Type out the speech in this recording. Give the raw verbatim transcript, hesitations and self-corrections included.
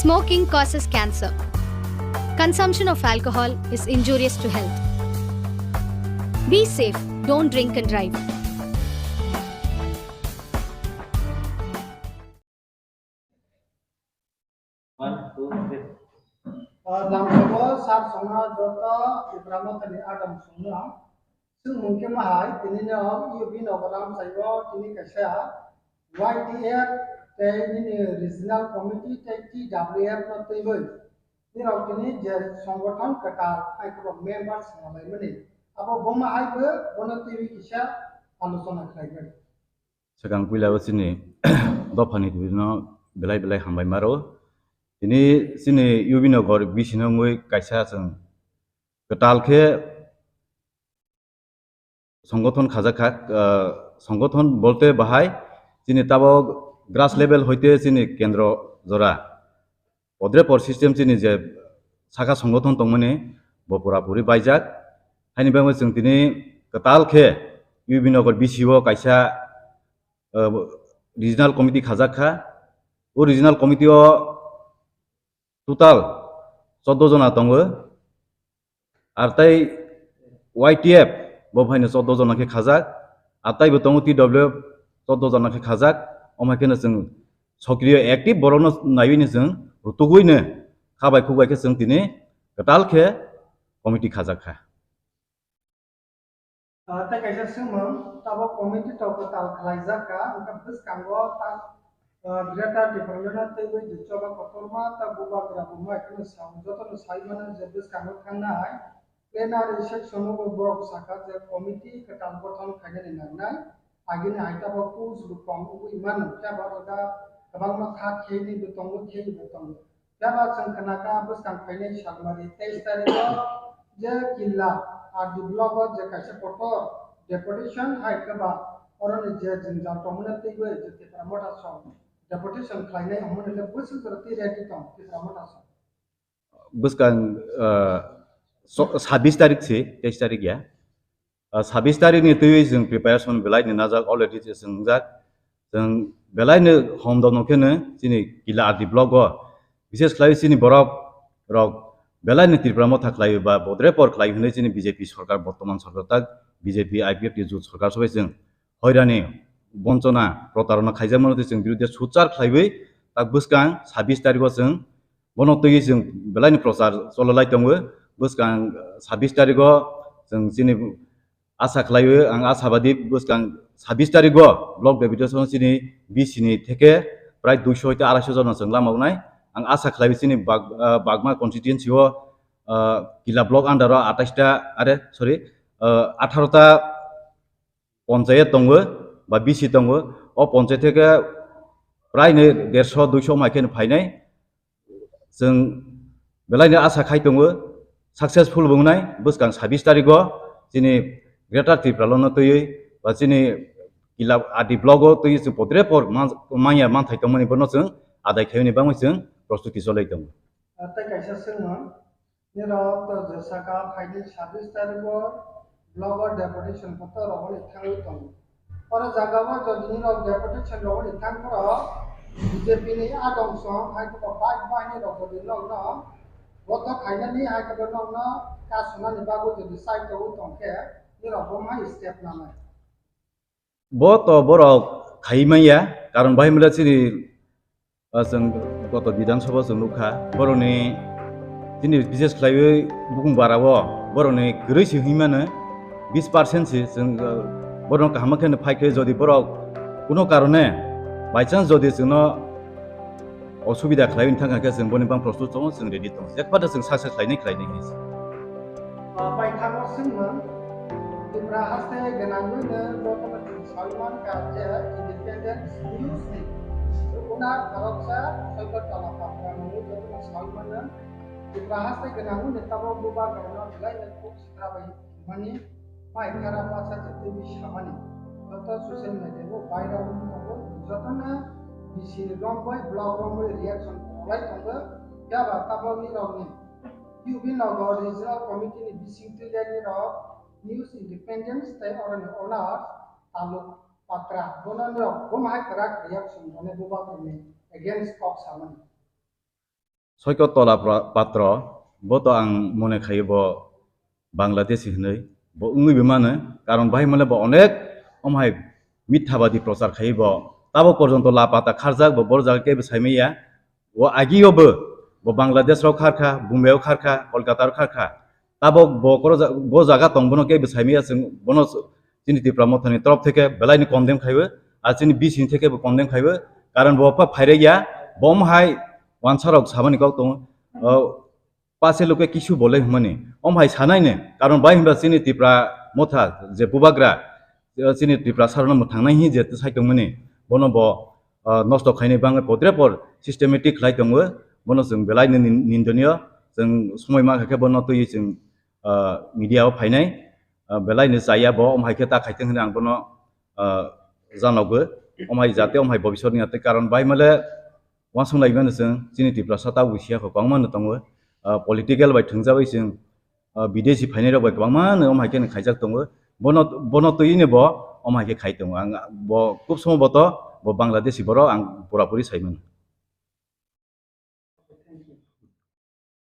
Smoking causes cancer. Consumption of alcohol is injurious to health. Be safe, don't drink and drive. One, two, three. Ah, lamsao sar songna joto Tipra Mothani adong songno. Chwng mungkhe mahai, tini no U B no lamsao tini kaisa Y T F tei nini regional committee tei T W F no twiwi nirok tini je songothon kwtal hai kheno member swnamlaimani. Abo boma hai bo bono twiwi kisa alochona khlaibai. Swkang puila o chini dophani twi no belai belai hambai maro. Tini chini U B no gor bisino wngwi kaisa chwng kwtal khe songothon khajak kha, ah, songothon bolte bahai chini tabok grass level hoite chini kendro jora podrepor system chini je sakha songothon tongmani bo pura puri baijak. Haini bagwi chwng tini kwtal khe U B Nagar B C O kaisa, ah, regional committee khajak kha. O regional committee o total chordo jona tongo. Ar tei Y T F bo phaino chordo jona khe khajak, ar tei bo tongo T W F chordo jona khe khajak. Omo hai kheno chwng sokriyo active borokno naiwi no chwng rutugwi no kha bai khuk bai khe chwng tini kwtal khe committee khajak kha. Ah, tei kaisa swngmung, tabok committee to kwtal khwlaijak kha, wngkha bwskango ta, ah, Greater Tipraland twiwi je choba kotorma ta bubagra bumai kheno sa-, jotono sai mano je bwskango thangnai plenary session o borok sakha je committee kwtal gothon khainani nangnai, agini hai tabok post bo kom wngwi mano, phiya ba oro kwbangma kha kheywi bo tongo, kheywi bo tongo. Phiya ba chwng khna kha bwskang phainai salmari teis tarikh o je Killa R D block o je kaisa kotor deputation hai khe ba oroni je jwngjal tongmani twiwi je Tipra Motha song deputation khlainai hwnmani le bwswk jora twi ready tong Tipra Motha song. Bwskang, ah, so-, sabis tarikh se, teis tarikh ya. Ah, sabis tarikh ni twiwi chwng preparation belai ni najak, already se chwng wngjak. Chwng belai no hom dom no kheno chini Killa R D block o, bishes khlai chini borok rok belai no Tipra Motha khlai ba bodre por khlai hwnwi chini B J P sorkar, bortoman sorkar tak B J P I P F T jut sorkar sobai chwng hoirani bonchona protarona khaijakmano tei chwng biruddhe suchar khlaiwi tak bwskang sabis tarikh o chwng Bono twiwi chwng belaini prochar chololai tongo. Bwskang sabis tarikh o chwng chini asa khlaio, ang asabadi bwskang sabis tarikh o block deputation chini B C ni theke prai duiso hoite araisho jona chwng lama wngnai. Ang asa khlaio chini Bag-, ah, Bagma constituency o, ah, Killa block under o atais ta, are, sorry, ah, atharo ta ponchayat tongo ba B C tongo. O ponchayat theke prai ni derso duiso mai khe phainai. Chwng belaino asa khai tongo, successful bo wngnai bwskang sabis tarikh o chini Greater Tipraland no twiwi ba chini Killa R D block o twiwi chwng podre por man-, manya manthai tongmani bono chwng adai khaimani bagwi chwng prostuti cholai tongo. Tei kaisa swngmung, nirok to je saka phaini sabis tarikh o block o deputation photo rogwi thangwi tongo. Oro jaga o jodi nirok deputation rogwi thang phoro B J P ni adong song hai khe bike bahini rok jodi nokno bothok khainani hai khe nokno kasunani bagwi jodi side rogwi tong khe nirok bo mai step nanai. Bo to borok khai manya, karon bahai mwnla chini, ah, chwng goto Bidhan Sabha chwng nukha, borokni chini bises khlaiwi bukung bara o borokni kwrwi se hwnwi mano, bis percent se chwng, ah, borokno kaham khe phai khe jodi borok kuno karone by chance jodi chwngno osubida khlaiwi thang kha khe chwng boni bang prostut tongo, chwng ready tongo, jekpata chwng success khlainai khlainai hinwi se. Ah, paithago swngmung, Tipra haste gwnangwino jotono chwng saui mankha je independence news ni owner khoroksa Soito Tola Patra mungwi jotono saui mano. Tipra haste gwnangwino tabok bubagrano belaino kok sitra bai himani, mai khara masa je twiwi samani. Joto social media o viral wngwi tongo, jotono B C romwi, block romwi reaction rwlai tongo. Phiya ba tabok nirokni U B Nagar Regional Committee ni bising twilaini rok news independence tei oroni owner Taluk Patra bono nirok bumhai kwrak reaction rwni bubagrani against kok samani. Soiko Tola Patro, bo to ang mone khayo bo Bangladeshi hinwi bo wngwi bo mano, karon bahai mole bo onek omhai mithabadi prochar khayo bo, tabok porjonto lapata kharjak bo, bor jaga kebo saimaya. O agio bo, bo Bangladesh rok kharkha, Bombay o kharkha, Kolkata rok kharkha, tabok bo koro ja-, bo jaga tong bono kebo saimaya, chwng bono chini Tipra Mothani torof theke belai ni condemn khaibo, ar chini bising theke bo condemn khaibo, karon bo pha phairek ya, bo omhai wansa rok sabani kok tongo. Pase luke kisu bole hwnmani. Om hai sanai ne. Karon bai hwnba chini Tipra Motha je bubagra, eh, chini Tipra sarno mwthangnai hi je sai tongmani. Bono bo, eh, nosto khainai bangwi potre por systematic khlai tongo. Bono chwng belai ni nin-, nindoniyo. Chwng somoi ma kha khe bono twi chwng, eh, media o phainai. Eh, belai ni chaya bo om hai khe ta khaiteng hwnwi ang bono, eh, janogo. Om hai jate om hai bobisot ni ate karon bai male Uansuk lai mano chwng, chini Tiprasa tabuk siya kho kwbangma no tongo. Ah, political bai thwngjabai chwng, ah, bidesi phainai rok bai kwbangma no om hai khe no khaijak tongo. Bono, bono twi ni bo om hai khe khai tongo. Ang bo kub somo boto bo Bangladeshi borok ang pura puri sai mano.